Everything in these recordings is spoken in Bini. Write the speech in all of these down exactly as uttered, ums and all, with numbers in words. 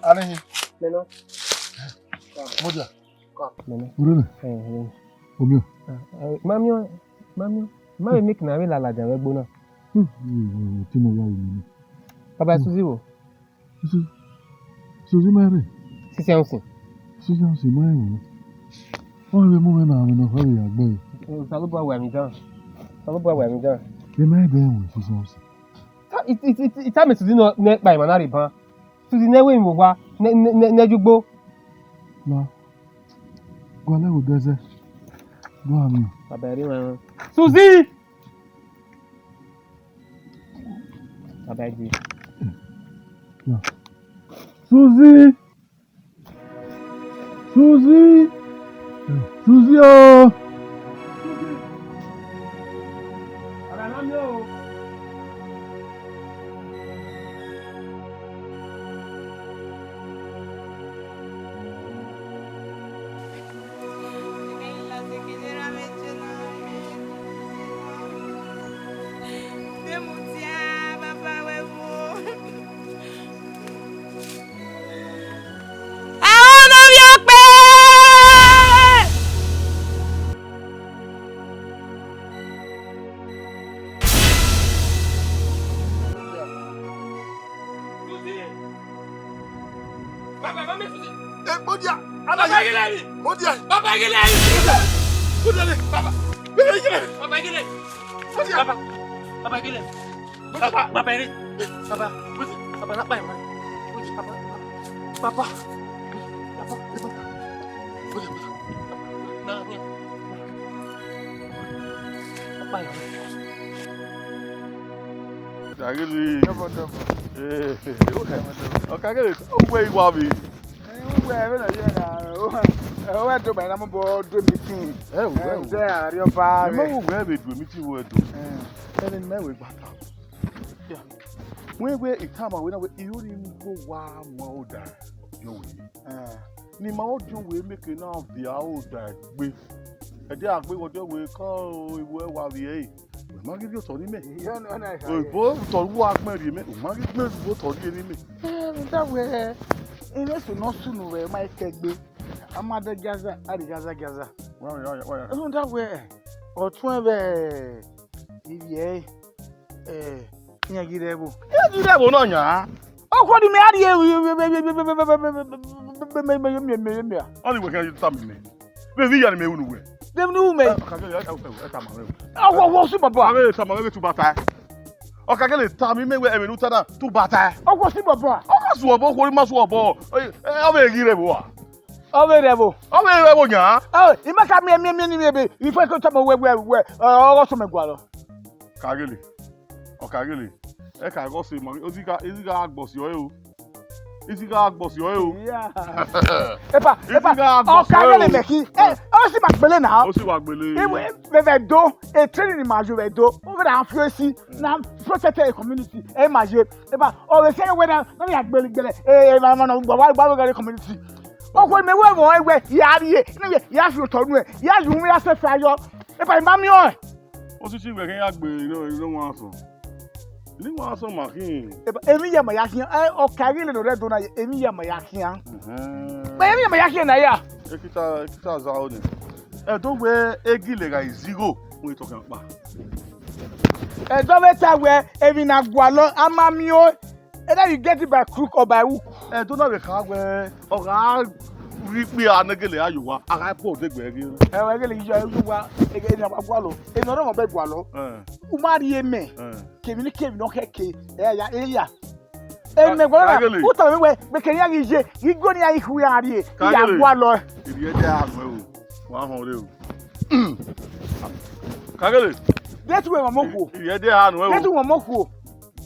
Anihi. Mẹ nọ. Modia. Mẹ nọ. Urene. Eh, eh. Omio. Ah, eh, ma miẹn, ma miẹn. Ma vbe make na vbe lala dia vbe ẹgbo na. Hmm, hmm, hmm, hmm, Timo wa wo mẹ nọ. Baba, Suzi wo? Suzi, Suzi ma rre. Sisi Ansi. Sisi Ansi ma rre. Ọ vbe mu mwẹ na, mwẹ nọ, ọ vbe ya gbe. Osanobua wẹ emwi dan. Osanobua wẹ emwi dan. Ẹ ma dẹ wẹ Sisi Ansi. Ta, it, it, it, it, tame Suzi nọ, nẹ kpa emwa na rre ban. Suzi nẹ wẹ emwi vbe owa, nẹ, nẹ, nẹ, nẹ ye ugbo. Na, gualọ ẹvbo dẹzẹ. Do a miẹn. Baba, ẹre mwẹ. Suzi! Baba, ẹre. Na. Suzi! Suzi! Suzi o! Ẹmwẹ ne ovbi ọkpẹ! Baba, Baba, Suzi. Eh, Modia. Baba, Anayi. Igile mi. Modia. Baba, Igile mi. Modia. Modia le. Baba. Igile. Baba, Igile. Modia. Baba. Baba, Igile. Baba, Baba, Igile. Baba. Baba, na pa emwa. Baba. Baba. Baba. Modia, Modia. Na, na. Na pa emwa. Ọkagele. Double, double. Eh, Double, double. Ọkagele, uwẹ i wa vbe? Eh, uwẹ vbene ọ ye na, uwẹ do ma na mu bọ do meeting. Eh, uwẹ, Eh, uwẹ. Zẹ Arriọba Ẹ ma vbe. Uwẹ vbe do meeting vbe do. Eh. Ẹmwẹ ne mẹ vbe gba ta. Yeah. Wẹ wẹ I tama wẹ na wẹ, I ru ni mu wa mu aro da yọ wẹ. Eh. Ne ima ọdiọn wẹ make na viọ aro da egbe. Ẹdẹ a gbe wẹ ọdiọn wẹ ka o, iwẹ wa vbiẹ ẹre. Wẹ ma ghi viọ otọ ne imẹ. Iyo, no, no, no. Obo otọ ru wa gbẹn rhie mẹ, u ma ghi gbẹn obo otọ rhie ne imẹ. Eh, rhunmwuda wẹ, emwi eso ne ọ sunu wẹ ma i kẹ egbe. A ma dẹ giaza, a rhie giaza giaza. Wa, wa, wa, wa. Rhunmwuda wẹ, ọ tuẹn vbe ivbi ẹre, eh, iran ghi rre ẹvbo. Iran ghi rre ẹvbo nọ yan. Ọkhọ ni mẹ a rhie. Ọni wẹ khian tama mẹ. Vbene I ya ne mẹ ru ne uwẹ. Vbene u ru mẹ. Ẹ, Ọkagele, ẹ, ẹ, ẹ, ẹ, tama mwẹ. Ọwọ, ọwọ, si bọbọ. Ọkagele, tama mwẹ vbe tubata. Ọkagele, tama mẹ wẹ ẹmwẹ ne u ta na, tubata. Ọwọ, si bọbọ. Ọ ma suọ obọ, okhuo ni ma suọ obọ. Ẹ, ẹ, ọ vbe ghi rre ẹvbo a? Ọ vbe rre ẹvbo. Ọ vbe rre ẹvbo yan. Ẹ, I ma ka miẹn, miẹn, miẹn, miẹn, ebe, I fẹ ke tama wẹ, wẹ, wẹ, ẹ, ọghe ọsọmẹ gualọ. Ọkagele. Ọkagele, ẹ ka ghe ọse ma, ozi gha, ozi gha gbọsi ọre o. Ozi gha gbọsi ọre o. Yeah. Epa, epa, Ozi gha gbọsi ọre Ọkagele o. Mẹ khin. Eh, ọ si ma gbele na. Ọ si wa gbele. Iwe, vbe vbe do, e training ni ma yo vbe do. O vbe na fi esi, na protect e community, e ma ye. Epa, ọ vbe se wẹ na, na ya gbele gbele. Eh, eh, ma, ma, na, gba, gba, gba, gba, community. Ọkhuẹ mẹ wẹ vbọ ẹwẹ, ya rrie, ne ya fi otọ nuẹ, ya yu mwẹ ya sẹ fẹ ayọ. Epa, I ma miẹn ọẹn. Osisi wẹ khin ya gbe ino, ino wan sọn. Ino wan sọn ma khin. Eba, emwi ya ma ya khian, eh, Ọkagele ne ọ rre Ẹdo na ye, emwi ya ma ya khian. Mhm. Ba emwi ya ma ya khian na ya. Ekita, ekita za o ni. Ẹdo wẹ egile gha izigho, wẹ tọkhan kpa. Ẹdo vbe ta wẹ, emwi na gualọ, a ma miẹn o. Either you get it by crook or by hook. Ẹdo na vbe kha wẹ, ọ gha rhie ikpia ne gele a ye owa, a gha bọ odegbe ẹre. Ẹ, ọ gele ye owa, ene a wa gualọ, ene ọ rọmọ bẹ gualọ. Eh. U ma rhie mẹ, Eh. kevbe ne kevbe ne ọ khẹke, ẹ ya, ẹ ya. Emẹ gualọ na, Kagele. U tama mwẹ wẹ, mẹ kere iran ghi ye, ghi go ne iran ghi khu iran rrie, iran Kagele. Gualọ. Ivbi ẹdẹ a mẹ o, wa họn re o. Kagele. Dẹ tu wẹ mọ mo khuo. Ivbi ẹdẹ a nọ ẹ o. Dẹ tu wẹ mọ khuo.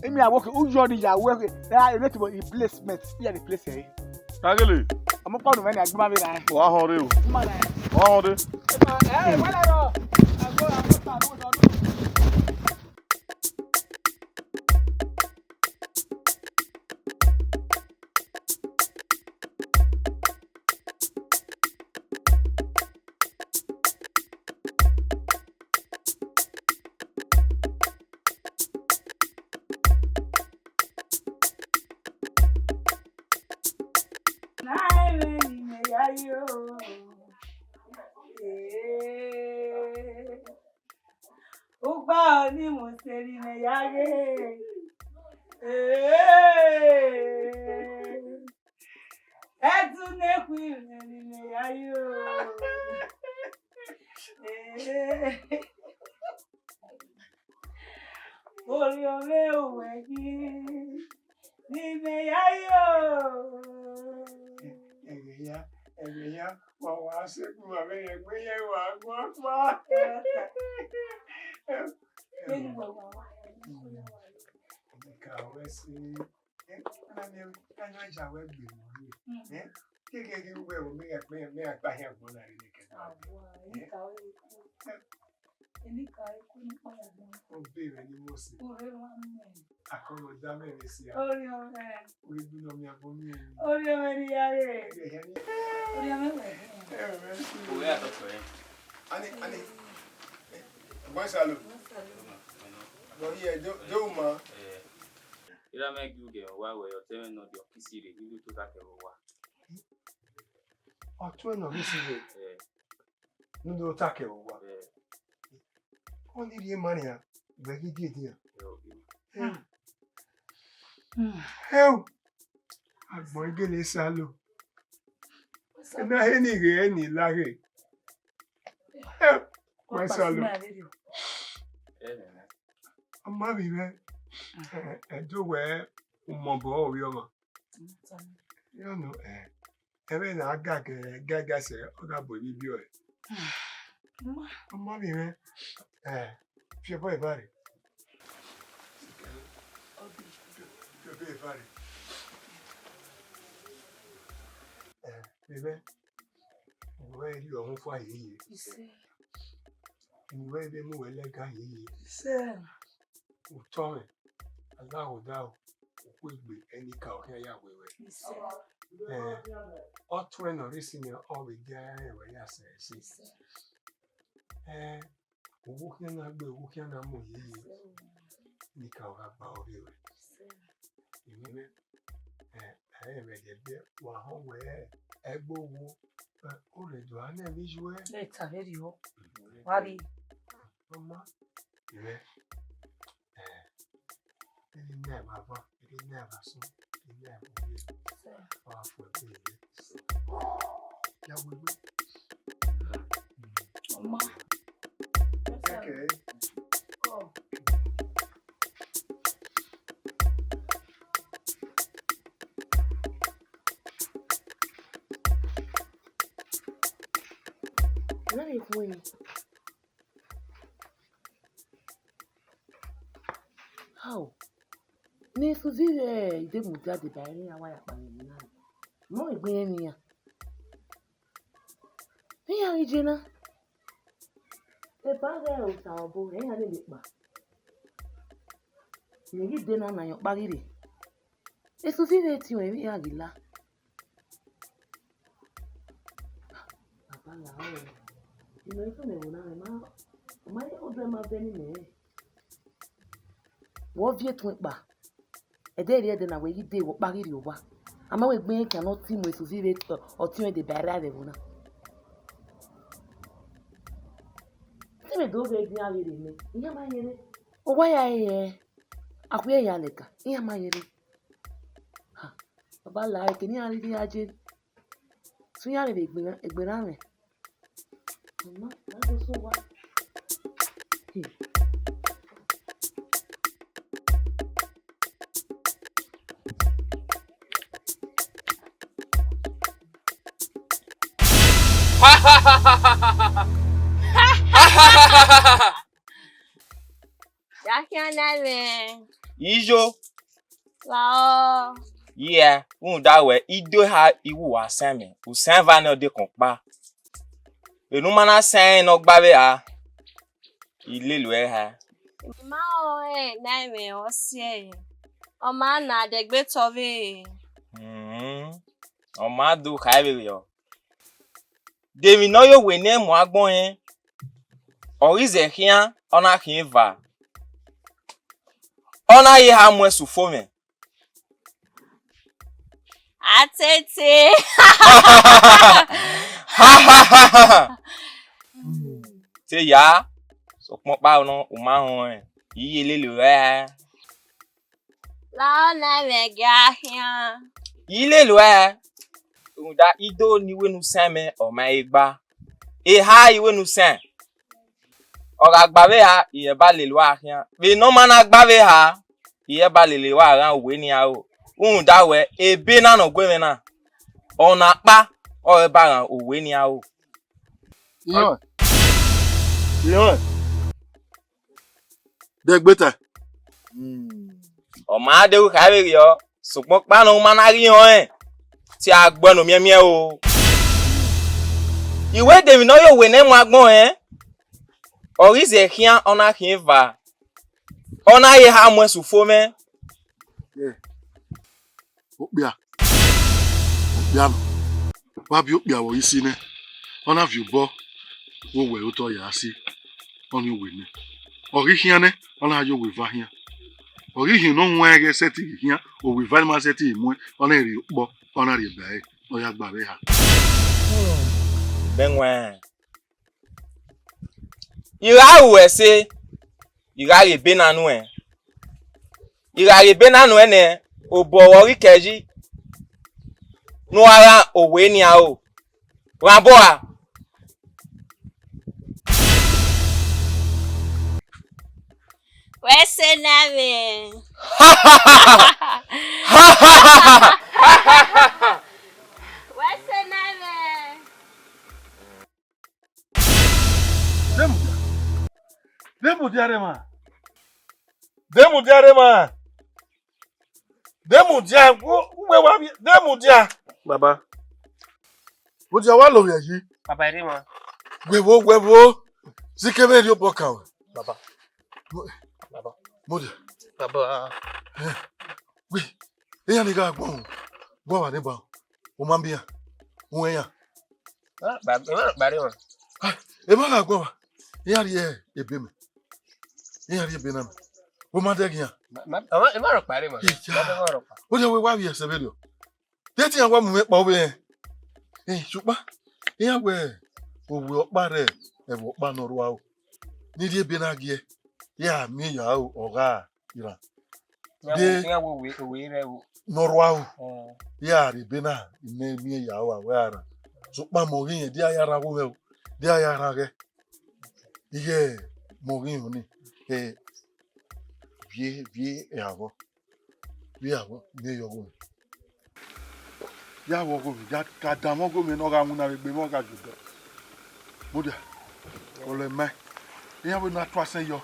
Emi a wẹ ke, u yọ ni ya wẹ ke, ra ere ti replacement, ya replace ẹre. Kagele. Ọmọ pa ọdún mẹ́rin agbọ́n máa bẹ̀rẹ̀. Wàá hàn re o. Má ra ẹ. Wàá hàn re. Ẹ ẹ wẹ́lẹ̀ rọ. Àgbo àgbo ta ló ń sọ ọdún. Ni mu seri mẹ ya ghe. Ee. Ẹdun ne khui mwẹ ni mẹ ya yo. Ee. Orhiọn mwẹ uwẹ yi, ni mẹ ya yo. Ẹghẹ ya, ẹghẹ ya, wa wa sẹ gu wa vbe rẹn gbe ye wa gu ọkpa. Ka wẹ si, eh, na mi, na mi ja wẹ gbe mu. Eh, keke ghi wẹ o, mi ya, mi ya, mi ya gba hian gbọn na rre nẹ kẹ. Awa, eni ka wẹ ku. Eni ka wẹ ku ni kpa ya gbọn. O be rẹ ni mo se. O rre wa mẹ. Akọnọ da mẹ vbe sia. Orhiọn mwẹ. Wẹ gbe nọ mi agbọn mi. Orhiọn mwẹ ni ya re. Ẹghẹ ya ni. Orhiọn mwẹ wẹ. Ẹ, wẹ si. O ya tọ fẹ. Ani, ani. Bọ salo. Bọ ye, do, do ma. Ira mẹ gi uge wa wẹ ọtẹn mwẹ nọ di ọkisi rre, ilu tota kẹ vbe owa. Ọtẹn nọ ọkisi rre. Eh. Ne u do ta kẹ vbe owa. Eh. Ọ ni rhie ma nian, wẹ ghi die edian. Eh, oh, oh. Hell. Agbọn igele salo. Ena he ni ghe ni laghe. Hell. Wẹ salo. Eh, eh, eh. Ọ ma vbe mwẹ. Eh, eh, do wẹ umọbọ ovbi ọmwa. Ya nọ, eh, ẹmwẹ ne a ga ga ga ga sẹ, ọ gha bu emwi biẹ ọe. Ọ ma vbe mwẹ, eh, fi obọ eva rre. Fi obọ eva rre. Eh, vbe mwẹ, wẹ rhie ọhunfua yeye. Isẹ. Inu wẹ vbe mu wẹ lẹga yeye. Isẹ. Utọ mwẹ, alaghodaro, okhuegbe, ẹnika ọ khian ya wẹ wẹ. Isẹ. Eh, ọtẹn nọ rre esi nẹ, ọ vbe dia ẹre wẹ ya sẹ ẹse. Isẹ. Eh, owa khian na gbe, owa khian na mu yeye. Isẹ. Ẹnika ọ gha gba ọrre wẹ. Isẹ. Imẹ, eh, ẹ, ẹmwẹ dẹdẹ, wa họn wẹ, ẹgbe owo, eh, o rre do a nẹ vbe iyuẹ. Ẹ ta vberriọ. Wa vbi. Ọ ma, imẹ, eh, eni na ẹmwẹ avan, eni na ẹmwẹ asọn, eni na ẹmwẹ owie, ọ gha fu ẹgbe rre. Ya wẹ wẹ. Ọ ma. Okay. Come. Nani fun yi. How? Ne Suzi vbe Idemudia deba ẹre iran wa ya kpa vbe emwi na. Mọ egbe irẹn ne iran. Iran ghi je na. Eba ghẹ osa ọbo, iran lele kpa. Mẹ ghi de na na yan ọkpa ghi rre. Esu zẹ vbe tiọn emwi iran ghi la. Baba la ọrẹ. Imẹ i fẹmwẹ ẹvbo na, mẹ ma, ọ ma, odẹ ma bẹ ne imẹ rẹn. Wẹ ọ viẹ etuẹn kpa. Ẹdẹ rhie ẹdẹ na wẹ ghi dee, wẹ ọkpa ghi rrie owa. A ma wẹ egbe irẹn khian ne ọ ti mu Esu zẹ vbe ọtiọnrẹn deba ẹre vbe ẹvbo na. Te imẹ do ghe edian vberriọ nẹ, iran ma yerre. Owa ya rẹn, a khuẹ ya lẹga, iran ma yerre. Ha, baba la ẹre, ke ne iran rhirhi ya je. Sẹ iran rre vbe egbe, egbe erha mwẹ. Mama, na do sẹ owa. Hmm. Ya khian na mwẹ. Iyo. Lao. Iye, rhunmwuda wẹ, I do eha iwu wa sẹ mwẹ, u sẹ eva nẹ ọ dekun ọkpa. Enu ma na sẹ ẹnrẹn ne ọ gba vbe eha, I lele uẹ eha. Emwi ma rẹn na mwẹ ọ siẹ, ọ ma na dẹgbe tọ vbe. Hmm, ọ ma do kha vberriọ. De emwi ne ọ ye owe ne mu agbọn rẹn, ọ ghi zẹ khian, ọ na khian eva, ọ na ye eha mu ẹse ufomwẹ. Atete. Te ya, sokpan ọkpa nọ, u ma họn ẹn. I ye lele ruẹ. La ọna mwẹ gia khian. I lele ruẹ. Rhunmwuda ido ne iwẹ ne u sẹn mẹ, ọ ma he gba. Eha iwẹ ne u sẹn, ọ gha gba vbe eha, I hẹ ba lele uwa khian. Vbe ne ọ ma na gba vbe eha, I hẹ ba lele uwa ghan owe nian ro. Rhunmwuda wẹ, ebe na ne ọ gu mwẹ na, ọna ọkpa ọre ba ghan owe nian ro. Iran. Iran. Dẹgbeta. Ọ ma deghẹ u kha vberriọ, sokpan ọkpa ne ọ ma na ghi họn ẹn, te a gbe ẹe ne omiẹnmiẹn o. I wẹ de emwi ne ọ ye owe nẹ mu agbọn ẹn, ọ ghi zẹ khian, ọ na khian eva, ọ na ye eha mu ẹn sẹ ufomwẹ. Okpia, okpia nọ, wa biẹ okpia vbe ọre isi nẹ, ọ na viọ obọ, vbe owẹ otọ ya si, ọnii owe nẹ. Ọ ghi khian nẹ, ọ na ya owe eva khian. Ọ ghi hin ne ọ huẹn ẹghẹ sẹtin ghi khian, owe eva ne ma sẹtin mu ẹn, ọ na rhie ukpọ, ọ na rhie ba ẹre, ọ ya gba vbe eha. Bẹn wẹn, I gha ru ẹse, I gha ghe ebe na nuẹn. I gha ghe ebe na nuẹn nẹ, obọ vbe ọ ghi kẹ yi, ne u gha gha owe nian ro. Gha bọ a? Wẹ sẹ ne a mwẹ. Wẹ sẹ ne a mwẹ. De mudia, de mudia rre emwa, de mudia rre emwa, de mudia, uwẹ wa vbiẹ, de mudia. Baba. Mudia, wa lovbiẹ yi. Baba, erha emwa. Wẹ vbo, wẹ vbo, zẹ ke vbe rhie obọ kan wẹ. Baba. Mu-, Baba. Mudia. Baba. Eh, wẹ, iran ni gha gbọn, gbọn vba ne ba, u ma miẹn iran, u rẹn iran. Ah, ba, emwa rhọkpa rre emwa. Ah, emwa gha gbọn vba, iran rhie ebe mẹ, iran rhie ebe na mẹ, u ma dẹghe iran. Ma, ma, emwa, emwa rhọkpa rre emwa. Iya. Ma dẹ emwa rhọkpa. Mudia, wẹ wa vbiẹ sẹ vberriọ. De te iran wa mu mwẹ kpa ovbe rẹn? Eh, sokpan iran wẹ owe ọkpa rre ẹvbo ọkpa ne ọ rua ro, ne I rhie ebe na giẹ, ya miẹn ya ro, ọ gha ra. Iran De wẹ, iran wẹ owe, owe rre ẹvbo ne ọ rua ro, eh, ya rhie ebe na, I miẹn ya ro, a wẹ a ra. Sokpan mẹ ọghe irẹn, de a ya rhan ọghe mwẹ o, de a ya rhan ghẹ. Ighẹ mẹ ọghe irẹn ọnii, eh, viẹ, viẹ ẹre vbọ. Vbe a miẹn yọ ọghe mwẹ. Ya vbe ọghe mwẹ, ya ka danmwẹ ọghe mwẹ ne ọ gha winna vbe egbe mwẹ, ọ gha ye odọ. Mudia, ọlọ ma, iran vbe na tu asẹn yọ,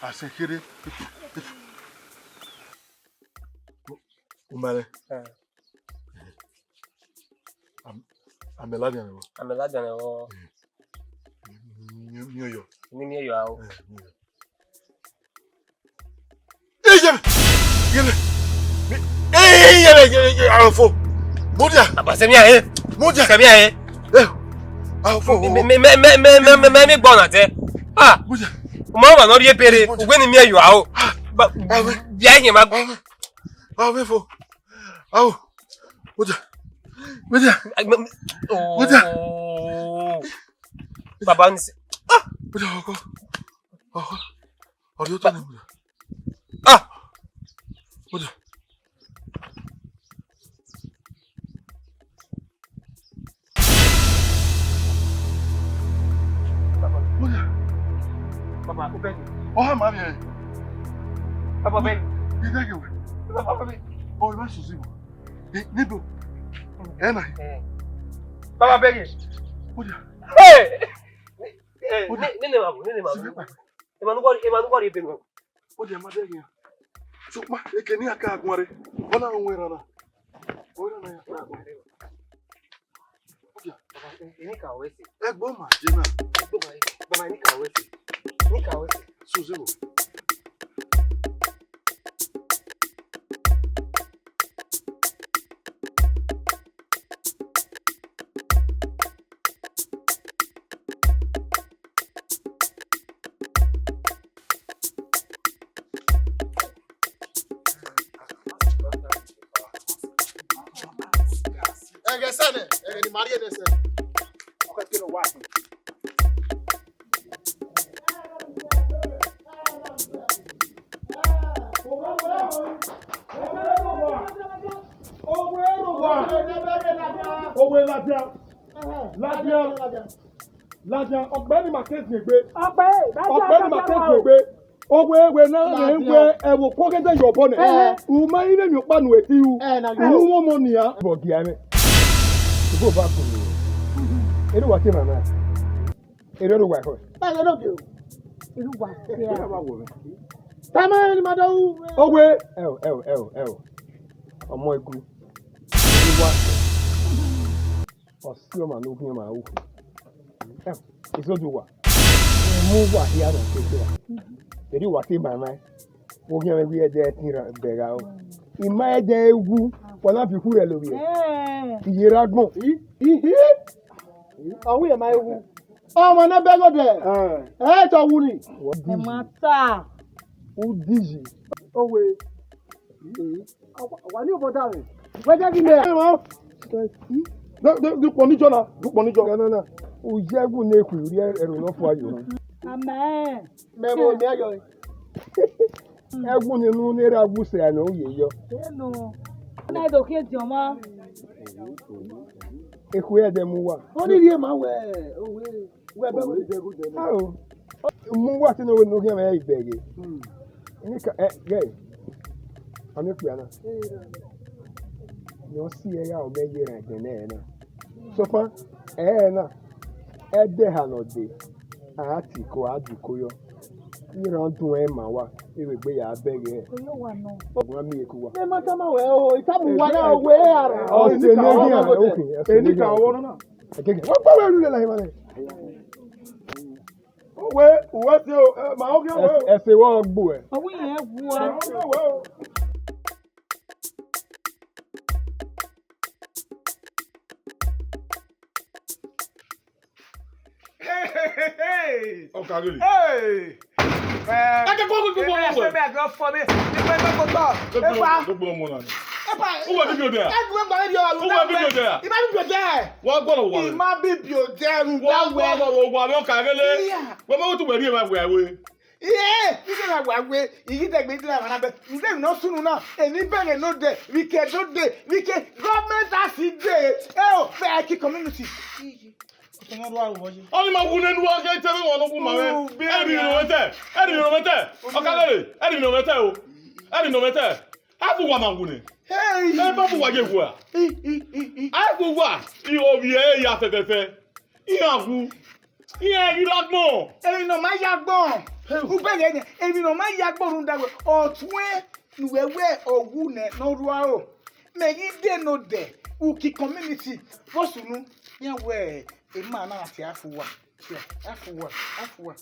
asẹn kherhe. U ma rẹn? Eh. Am-, amẹ ladian vbọ? Amẹ ladian vbọ? Eh. Miẹn yọ. Ne I miẹn yọ aro. Eh, miẹn yọ. Iyẹmẹ! Iyẹmẹ! Mi-, iyẹmẹ! Iyẹmẹ! Iyẹmẹ! Arọfo! Mudia! Baba, sẹ mẹ a hẹ. Mudia! Sẹ mẹ a hẹ. Eh, arọfo! Mi, mi, mi gbọ na tẹ. Ah! Mudia! Ọmọ ọmọ nọ rhie ebe rre, Mudia, uwẹ ne I miẹn yọ aro. Ah! Ba, arọfo! Bia ihiẹn ma. Arọfo! Arọfo! Aro! Mudia! Mudia! Mudia! Oh! Baba ni se. Ah! Mudia, ọkọ. Ọkọ. Ọ rhie otọ nẹ, mudia. Ah! Mudia. Mudia. Baba, u bẹghe. Ọ hẹ ma vbiẹ. Baba, bẹghe. I bẹghe wẹ. Baba, bẹghe. Ọ, I ma sẹ ozigbo. Eh, nebo. Eh, na. Eh. Baba, bẹghe. Mudia. Hey! Eh, mudia. Ne, ne, ne ma bu, ne, ne ma bu. Sẹ vbe kpa. Emwa ne u gha, emwa ne u gha rhie ebe nuẹn. Mudia, ma dẹghe iran. Sokpan, eke ne iran ka guan rre, ọ na rẹn erhan na. Ọ erhan na ya. Mudia. Baba, e, e ni ka wẹ ẹse. Ẹgbo ma je na. Ẹgbo ma, baba, e ni ka wẹ ẹse. E ni ka wẹ ẹse. Sẹ ozigbo. Ẹghẹ sẹ nẹ, ẹghẹ ne ima rhie nẹ sẹ. Ọkọ ẹkẹn ne ọ wa sẹ. Ladian, ladian, ladian, ọkpẹ ni ma ke ziengbe. Ọkpẹ, ọkpẹ ni ma ke ziengbe. Owe, owe na rẹn wẹ ẹvbo kọgẹdẹ ye obọ nẹ. U ma i vbe miẹn ọkpa nu eti ru. U ru ọmọ nian. Vbe ọ gia mwẹ? Ibo ba kuru. Ere uwa te ma na? Ere ro wa ẹkhọ? Ere ro ge o? Ere uwa te a? Tama ni ma do ru. Owe, ẹo, ẹo, ẹo, ẹo. Ọmọ egu. Iwa. Ọ si ọmwa ne u khian ma ru. Izodu uwa, mu uwa hia rhọkpẹkpẹ ra? Ere uwa te ma na? Vbe oghian mwẹ wẹ ẹdẹ ẹtin ra bẹgha o. I ma ẹdẹ ewu, wa na viọ ukhu rẹ lovbiẹ. Iye ra gbọn. Ọ wẹ ma ewu. Ọmwa ne bẹghe odẹ. Ẹ tọ wu ni. Ẹ ma ta. Udiyi. Owe. Wa ni obọ da mwẹ. Wẹ de ghi mẹ. Dukpọ ni jọ na, dukpọ ni jọ. Na, na, na. U ye ẹwu ne ekhu rhie ẹro ne ọ fua yo. Amen. Mẹ vbe mẹ yọ. Ẹwu ni unu ne erha wu sẹ ne u ye yọ. Eno. Na do khian diọn ma. Ekhu ẹdẹ mu uwa. Ọ ni rhie ma wẹ, owe. Wẹ bẹ wẹ. Ao. Mu uwa te ne owe ne oghian mwẹ i bẹghe. Ni ka, ẹ, gẹ. Ami okpia na. Yọ si ẹre ya ọ mẹ ye rẹn ẹgbẹn nẹ na. Sokpan, ẹre na, ẹdẹ eha ne ọ dee, a ra tie iko, a du iko yọ. Iran dun ẹn ma wa, ewegbe ya bẹghe. Oyo wa nọ. Ọgbọn mi eku wa. Ẹ ma tama wẹ o, itamu wa na wẹ aro. Ọ si ene ghi a, okay, ọ si ene ghi a. Eni ka ọwọ nọ na. Ẹgẹgẹ, wọ́n gbọ́ wẹ́ẹ́ lulẹ̀ láyé wálẹ̀. Òwe, òwe ti o, ẹ, màá ó kí òwe o. Ẹsẹ̀ wọ́n gbò ẹ̀. Ọwọ́ yẹn wú ọ. Màá ó kí òwe o. Ọkagele. Hey! Ẹ jẹ́ kó gbogbo ọmọ wẹ̀. Ẹ jẹ́ kó gbogbo ọmọ wẹ̀. Gbogbo ọmọ náà ni. Uwe bi biodẹ. Uwe bi biodẹ. Ima bi biodẹ. Wọ́n gbọ́dọ̀ wà. Ima bi biodẹ. Wọ́n gbọ́dọ̀ wà ní Ọkagele. Wọ́n mọ̀ wọ́n tún wẹ̀ ní ìwà ìwà ìwé. Iye, ide na wa we, igi dẹgbe ide na wa na bẹ. Nde no sunu na, eni bẹghe no dẹ, vike do dẹ, vike government asi dẹ. E o, fẹ ki community. Ọtọ na do aro ye. Ọni ma wu nenu wa ke tẹrẹ wọn nọkun ma mwẹ. Ẹri nọ mwẹ tẹ, ẹri nọ mwẹ tẹ. Ọkagele, ẹri nọ mwẹ tẹ o. Ẹri nọ mwẹ tẹ. A bu wa ma wu nẹ. Hey! Ẹ ba bu wa ye wu a. A bu wa, i ovbi ẹ ya fẹfẹfẹ. Iran wu. Iran ghi ra agbọn. Emwi ne ọ ma ya agbọn. Ugbẹghe nẹ, emwi ne ọ ma ya agbọn rhunmwuda wẹ, ọ tuẹn ne uwẹ wẹ ọ wu nẹ ne ọ rua ro. Mẹ ghi de ne odẹ, uki community, vbe sunu, iran wẹ, emọ na tie afuwa, tie afuwa, afuwa.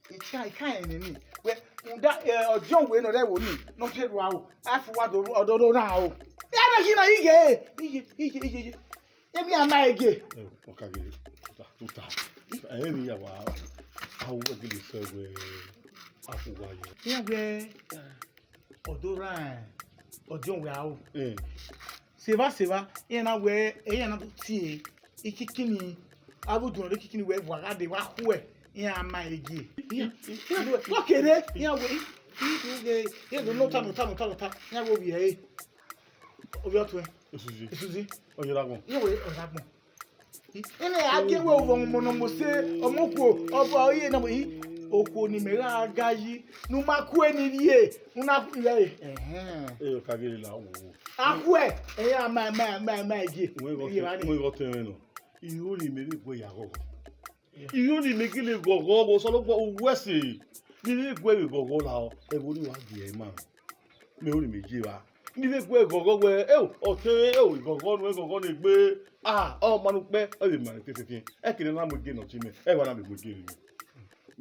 Ikan, ikan ẹnrẹn ni, wẹ, rhunmwuda, eh, ọdiọn wẹ ne ọ rre ẹvbo ni, ne ọ te rua ro, afuwa do, ọ do, do na ro. Iran na yi na ighe, ighe, ighe, ighe, ighe. Emwi a ma ẹre gie. Ọkagele, tuta, tuta. Ẹ i re ya wa, a wu ẹgele sẹ wẹ, a fu wa yọ. Iran wẹ, ọ do rran ọdiọn wẹ aro. Eh. Seva, seva, iran na wẹ, iran na do tie, ikikini, avbe udu ne ikikini wẹ, wa gha de, wa khuẹ, iran a ma ẹre gie. Iran, iran, wa kere, iran wẹ, i, i, i, i, iran do nọ ota, nọ ota, nọ ota, nọ ota, iran wẹ ovbi ẹre. Ovbi ọtuẹn. Esuzi. Esuzi. Ọyọnragọn. Iran wẹ ọyọnragọn. Ene a gie wẹ ovbi ọmọ ne ọ mose, ọmọ okuo, ọba ọre na wẹ, okhuo ne imẹ gha ga yi, ne u ma kue ni rrie, u na kue rre. Ẹhẹn. E ka gele la wo. A khuẹ, ẹ ya ma, ma, ma, ma gie. Wẹ gọ, wẹ gọ tẹn nọ. Iro ni mẹ vbe gue ya ghọghọ. Iro ni mẹ gele ghọghọ, Osanobua, uwẹ ẹse. Ni vbe gue vbe ghọghọ la, ẹvbo ni wa gie ma. Mẹ ro ni mẹ ye evba. Ni vbe gue ghọghọ wẹ, eo, ọtẹn, eo, ghọghọ nuẹn, ghọghọ ne egbe. Ah, ọ ma nu kpẹ, ọ vbe ma ne fiẹnfiẹnfiẹn. Ẹ kere na mu gie ne ọ tie mẹ, ẹ wa na vbe mu gie ne.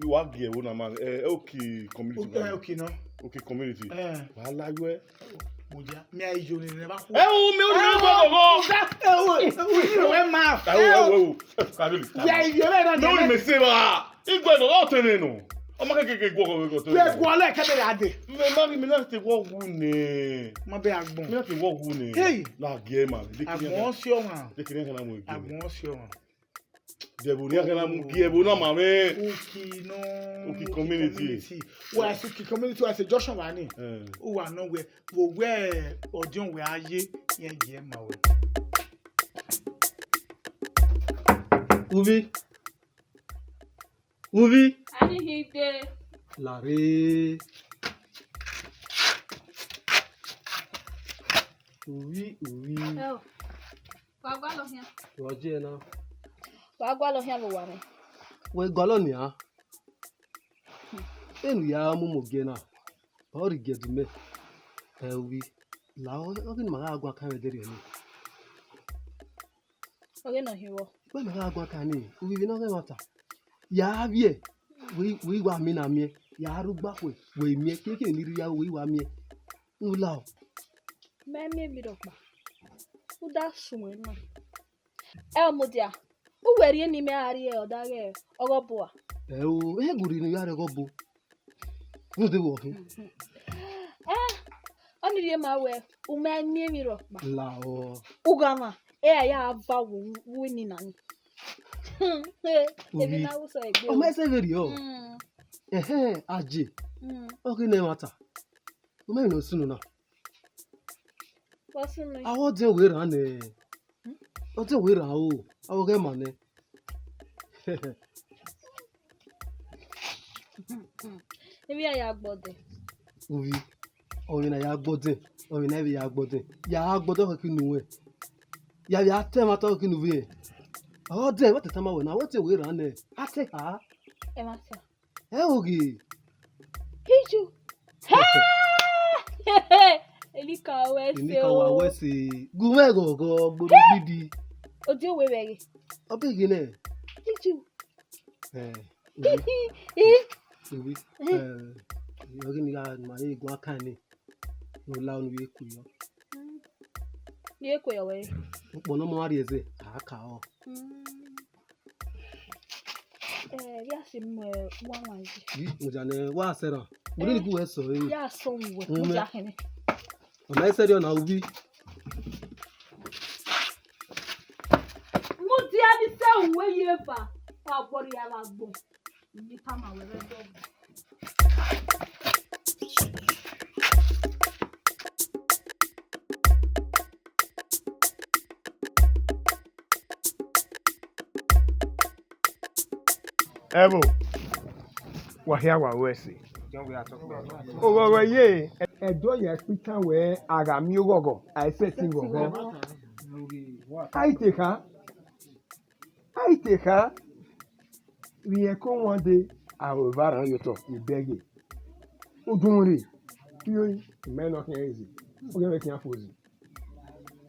Wa gie ẹvbo na ma, ẹ, Oki community. Oki, Oki nọ. Oki community. Eh. Wa la yọ ẹ. Mo ja, mi a yo ni ne ba ku. Ẹ o, mi ò ní gbọ́ ghọghọ. Ẹ o, ẹ o, ẹ o, ẹ ma. Ẹ o, ẹ o, ẹ o. Ẹ, Kagili. Ya, iye rẹ na. Mi ò ní mẹ se wa. Igbe no, ọ tẹn nọ. Ọ ma kẹkẹ kẹ guọghọ wẹ gọ tẹn. Wẹ guọlẹ kẹdẹ ya de. Mẹ ma mi na te wọ wu nẹ. Ma bẹ agbọn. Mi na te wọ wu nẹ. Hey. Na gie ma. Agbọn si ọmwa. De kiri na mu gie. Agbọn si ọmwa. Dẹvbo ni a kẹna mu gie ẹvbo na ma mwẹ. Oki nọ. Oki community. Wa se Oki community, wa se junction wa ni. Eh. U wa nọ wẹ, vbe wẹ ọdiọn wẹ a ye, yẹn gie ma wẹ. Uvbi. Uvbi. Ani hi de. Larre. Uvbi, uvbi. Ẹ o. Wa gualọ khian. Wa je na. Wa gualọ khian vbe owa mwẹ. Wẹ gualọ nian. Enu ya mu mu gie na. Ọ rhie gie du mẹ. Ẹ uvbi. La ọ, ọ ghi ne ma gha guan kan vbe ẹdẹrriọ nii. Ọ ghi nọ hin vbọ? Wẹ ma gha guan kan nii, uvbi vbe ne ọ ghẹ ẹmwata. Ya vbiẹ, wẹ, wẹ i wa miẹn na miẹn. Ya rre ugbakhue, wẹ i miẹn. Kekere ne I rhirhi aro, wẹ i wa miẹn. Ne u lao. Mẹ miẹn emwi rhọkpa. U da suẹn na. Ẹ o, mudia, u wẹ rhie ne imẹ a rrie ọdaghe ọghe ọbo a? Ẹ o, ehẹn, gu rhie ne u ya rre ọghe ọbo. Vbọzẹ vbe ọ khin? Ẹ, ọnii rhie ma wẹ, u ma miẹn emwi rhọkpa. Lao. Ughamwa, e a ya va wo vbe nina ni. Emwi na ru sẹ egbe. Ọ ma sẹ vberriọ. Mm. Ẹhẹn, aje. Mm. Ọ ghi nẹ ẹmwata. U ma emwi ne ọ sunu na. What's your name? Awẹ ọdẹn wẹ rran nẹ. Ọdẹn wẹ rran o. Awẹ ọghẹ ma nẹ. Emwi a ya gbọdẹ. Uvbi, ọmwẹ na ya gbọdẹ, ọmwẹ na vbe ya gbọdẹ. Ya gbọdẹ ọkhọke unu wẹ. Ya vbe a ta ẹmwata ọkhọke unu vbe. Ọdẹn, wẹ te tama wẹ na, awẹ ọdẹn wẹ rran nẹ. A te kha. Ẹmwata. Ẹ o ghi. Iju. Enika wẹ se o. Enika wa wẹ se. Gu mwẹ ghọghọ gboro gbidi. Odi owe vbe ghe. Ọ be ghe nẹ. Iju. Eh, Ivbi. Ivbi. Eh, ọ ghi ni gha ma ye guan kan ni. Ne u la unu ye ku yọ. Ye ku yọ wẹ. Ukpọn ne ọ ma rhie ẹzẹ, a ka ọ. Eh, ya si mu, eh, wa wan yi. Yi, mo ja nẹ, wa sẹ ra. Mo ni gu wẹ sọ, eh. Ya sọ wẹ, mo ja khin. Ọ ma sẹ rriọ na, Uvbi. Mudia ni sẹ uwe ye eva, wa gbọrria vbe agbọn. Ivbi tama wẹ vbe ẹdẹ. Ẹvbo, wa hia wa ru ẹse. Oghọghọ ye, ẹdẹ ọya ikpitan wẹ a gha miẹn oghọghọ, a i sẹtin ghọghọ. A i te kha, a i te kha, vbe ẹko wan dee, aro eva rran ye otọ, ye bẹghe. Udunmwu rre, irẹn imẹ ne ọ khian eze, ọ khian vbe khian fo zi.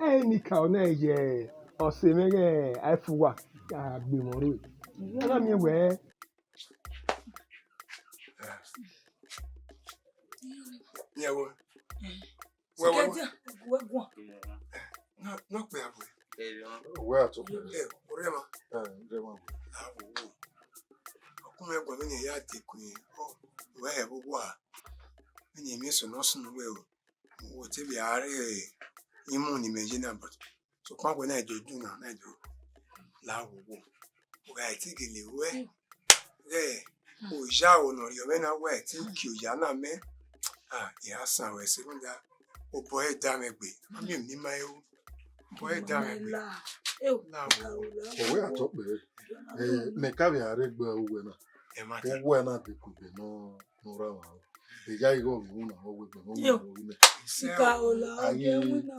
Ẹ i ni ka ọna ye ọse mwẹ ghẹ a i fu uwa, a gbe emọ rre. A na miẹn wẹ. Yẹn wo. Wẹ, wẹ, wẹ. Sikẹdia, wẹ guan. Nọ, nọ kpẹ abọ. Wẹ a tọ kpẹ. Ẹ, orẹ ma. Ẹ, orẹ ma. A wo wo. Ọkun mẹ guan, mẹ ne ya de kun. Ọ, wẹ hẹ vbe owa. Mẹ ne mi sunu sunu wẹ o. Wo te vbe a re imu ne imẹ ye na, but sokpan wẹ na do du na, na do la wo wo. Wa i ti gele ruẹ. Ghẹ oya ro ne ọ rhie mwẹ na, wa i ti kie oya na mẹ. Ah, I ra san ruẹ ẹse rhunmwuda obọ ẹre da mwẹ gbe. A miẹn emwi ne I ma he ru. Obọ ẹre da mwẹ gbe. La wo. Ọ wẹ a tọ kpẹ. Eh, mẹ ka vbe a rre egbe uwẹ na. Ẹ ma ta. Uwẹ na de kugbe nọ. Ne u ra mwa ro. Eya igho vbe iwinna vbe ọghe egbe ne ọ winna vbe ọghe imẹ. Sika ola, aye, ọghe winna.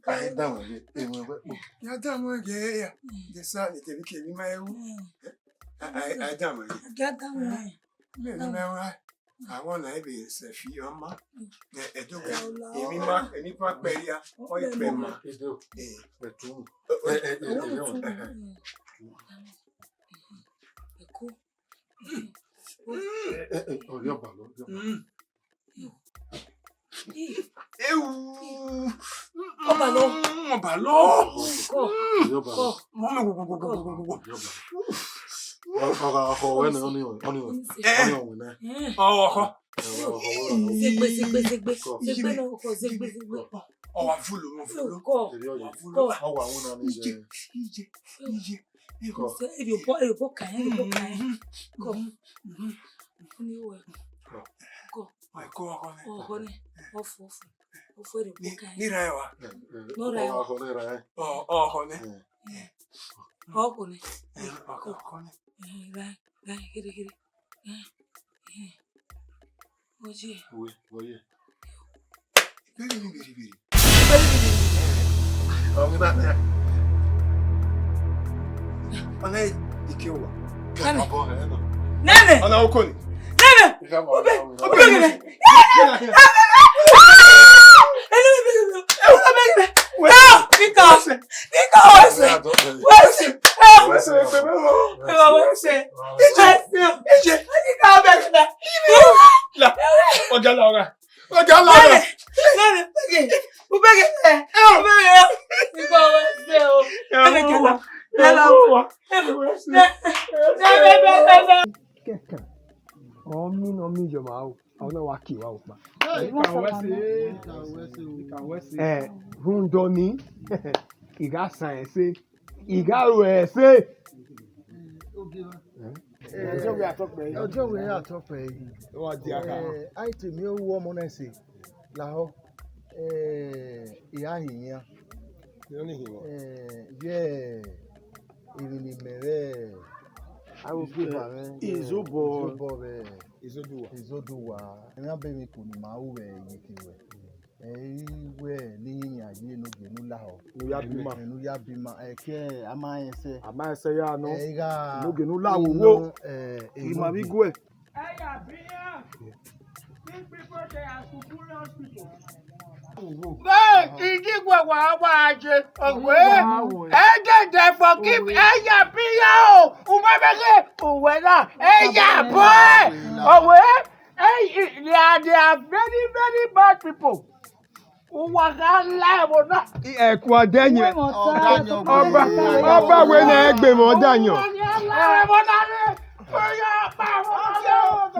Aye danmwẹ ye, emwi wẹ kpo. Ya danmwẹ ye ya. De sa ni kevbe kevbe ma ru. Mm. A, a, a danmwẹ ye. Ya danmwẹ. Me ni mẹ wa. Awọ na ebe sẹ fi ọma. Ẹ, ẹ do gbe. Emwi ma, emwi pa kpẹ ya. Ọ ye kpẹ ma. Edo. Eh. Ẹtu. Ẹ, ẹ, ẹ, ẹ, ẹ, ẹ. Ẹko. Ẹ, ẹ, ẹ, ọrẹ ọba lọ, ọrẹ ọba. Mm. Ewu. Ọba lọ. Mm, ọba lọ. Kọ. Ọrẹ ọba lọ. Kọ. Mọ mi wo, wo, wo. Ọrẹ ọba. Ọkọ, ọkọ, ọkọ, wẹ ni, ọni, ọni, ọni, ọni, ọni, ọni. Ẹ. Ọkọ. Ẹ, ọkọ, ọkọ, ọkọ. Zegbe, zegbe, zegbe. Kọ. Zegbe na, ọkọ, zegbe, zegbe. Ọ wa vulo, ọ vulo. Kọ. Ẹ, ọkọ. Kọ. Ọ wa wuna ni. Ije, ije, ije. Kọ. Ẹ, ẹ, ẹ, ọkọ, ẹ, ọkọ, ẹ. Kọ. Mhm. Ni wẹ. Kọ. Kọ. Kọ, kọ, kọ. Ọkọ ni. Ọfọ, ọfọ. Ofuẹrhẹ kpo ka. Ni ra wa. No ra. Ọhọ nẹ ra. Ọ, ọhọ nẹ. Ọhọ nẹ. Ọhọ nẹ. Ra, ra, khere, khere. Oye. Uwe, uwe. Very, very, very. Very, very, very. Ọmọ náà. Ọna ike wa. Nene. Ọna oko ni. Nene. Ube, ube, nene. Nika, Nika, wẹsẹ, wẹsẹ, wẹsẹ, wẹsẹ, wẹsẹ, Nika, wẹsẹ. La, ọjà la ọgá. Ọjà la ọgá. Nene, nene, ubege, ubege, ubege, Nika, wẹsẹ o. Nene, kẹla, kẹla, wẹsẹ. Kẹkẹ, ọ mi nọ mi yọ ma o. Ọ na wa kie wa okpa. Ika wẹsẹ, Ika wẹsẹ, Ika wẹsẹ. Eh, rhunmwuda ọnii, I gha san ẹse, I gha ru ẹse. Ogie wa. Eh, ọjọ wẹ atọkpẹ. Ọjọ wẹ atọkpẹ. Wa dia ka. Eh, a i te miẹn ohu ọmọ na ẹse lahọ. Eh, I gha hin iran. Iran ni hin wa. Eh, vbe emwi ne imẹ vbe aro gie ba mwẹ, Izobọ. Izobọ vbe Izoduwa. Izoduwa. Emwi abọ emwi ko ne ima ru vbe iyeke ruẹ. Ẹ i wẹ ne iran ye ne ogie ne u lahọ. Ne u ya bi ima. Ne u ya bi ima. Ẹ kẹ a ma rẹn sẹ. A ma rẹn sẹ ya nọ. Ẹ i gha ne ogie ne u la wowo. Nọ, ẹ, ima vbe iguẹ. Ẹya biẹ iran. These people, they are superior people. Vbe igi wẹ wa wa je ọghe, ẹ dede forgive, ẹya biẹ iran o, uwẹ vbe ghe, uwẹ na, ẹya bọ ẹ, ọghe, ẹ, they are, they are very, very bad people. Uwa gha la ẹvbo na. Ẹkua dẹyẹn. Ọba, ọba wẹ ne ẹ gbe mwẹ ọdayọn. Uwa gha la ẹvbo na rre.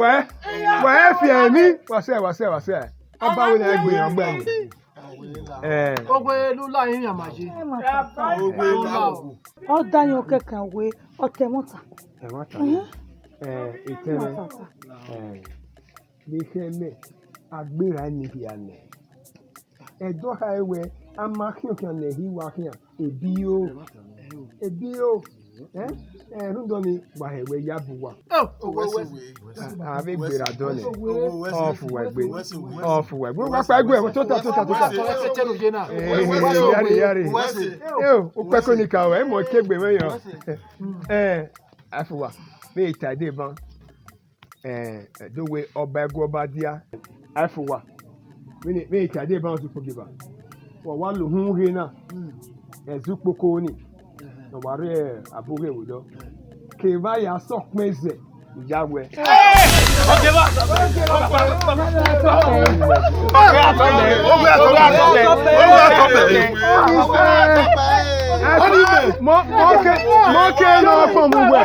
Wẹ, wẹ fi ẹmí. Wa sẹ, wa sẹ, wa sẹ. Ọba wẹ ne ẹ gbe mwẹ ọgbẹni. Eh. Ogbe lu la yin yama je. Ogbe la o. Ọdayọn kẹkan wẹ ọtẹmwata. Ẹmwata. Eh, etẹmwẹ. Eh. Vbe ekhẹ mẹ, a gberra ni hia nẹ. Ẹdẹ ọ khare wẹ, a ma khian khian ne ẹhi wa khian, ebi o. Ebi o. Eh? Eh, rhunmwuda ọnii, wa hẹ wẹ ya bu uwa. Owẹ sẹ wẹ. A vbe gberra dọlẹ. Ọ fu wẹ gbe. Ọ fu wẹ gbe. Wa kpa egbe, tota, tota, tota. Eh, yare, yare. Eo, ukpẹko ni ka wẹ, ẹ mọ ke egbe mwẹ yọ. Eh, a fu uwa. Vbe ta deba. Eh, do wẹ ọba ẹguọba dia, a fu uwa. Vbene, vbene I ta deba ọzọ ukpogeba. Wa wa lo uhunmwu ghe na, ẹzẹ ukpoko ni, ne ọ wa rre abo ghe vbe odọ. Kevbe a ya sẹ ọkpẹn zẹ, I ya wẹ. Mọ, mọ ke, mọ ke ne ọ kpọnmwẹ uwẹ.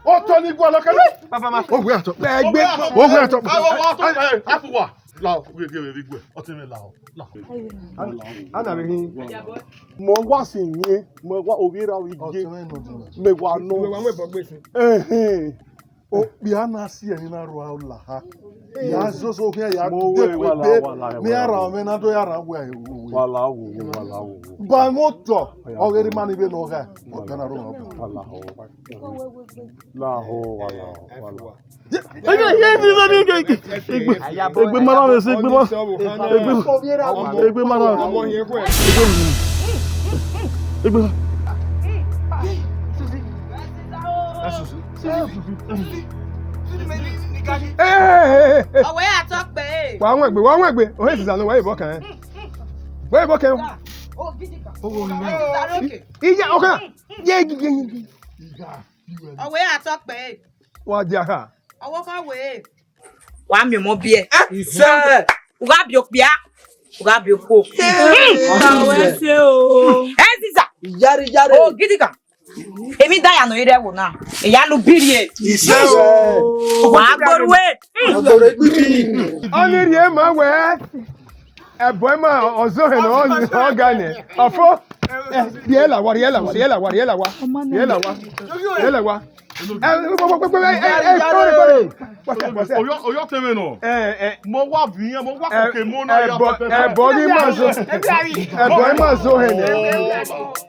Otọ ni gualọ kẹrẹ. Owẹ atọ. Ẹgbẹ. Owẹ atọ. Afuwa. La, we, we, we, we, ọtẹn mẹ la, la. Ana be hin. Mọ wa si yin, mọ wa ovbi erha vbe iye. Mẹ wa nọ. Ẹhẹn. Okpia na si ẹre na rua la ha. Ya zozo khian ya de kue de. Ni ara mwẹ na do ya ra wẹ. Wala wo, wala wo. Ba mo tọ. Ọghe ma ni vbe nọ gha. Ọgana ro. Wala ho. La ho, wala ho, wala ho. Egbe mara vbe se, egbe mara. Egbe, egbe mara. Egbe. Ọwẹ atọ kpẹ. Wa wọn egbe, wa wọn egbe. Ohe sisa no wa ye bọ kan. Wa ye bọ kan. Iya, oka. Ye, ye, ye, ye. Ọwẹ atọ kpẹ. Wa dia kha. Ọwọ kha wẹ. Wa miẹn ọmọ biẹ. Isẹ. U gha biẹ okpia. U gha biẹ okhuo. Ka wẹ se o. Eziza. Iyare, iyare. O gidigan. Emwi da ya nọ ire ẹvbo na. Eya lu birie. Isẹ o. Wa gboru e. Agboro egbigbi. Ọni rhie ma wẹ. Ẹbọ ima ọzọ hẹ nọ ọ ga nẹ. Ọfo. Rhie la wa, rhie la wa, rhie la wa, rhie la wa. Rhie la wa. Rhie la wa. Ẹ, wait, wait, wait, wait, ẹ, ẹ, ẹ, sorry, sorry. What's that, what's that? Oyọ, oyọ tẹmẹ nọ. Ẹ, ẹ, Mo wa viẹ, mo wa ẹ, kọkẹ mo na ya ẹbọ, pẹpẹ. Ẹbọ ghi ma zo. Ẹbọ ghi ma zo hẹn nẹ.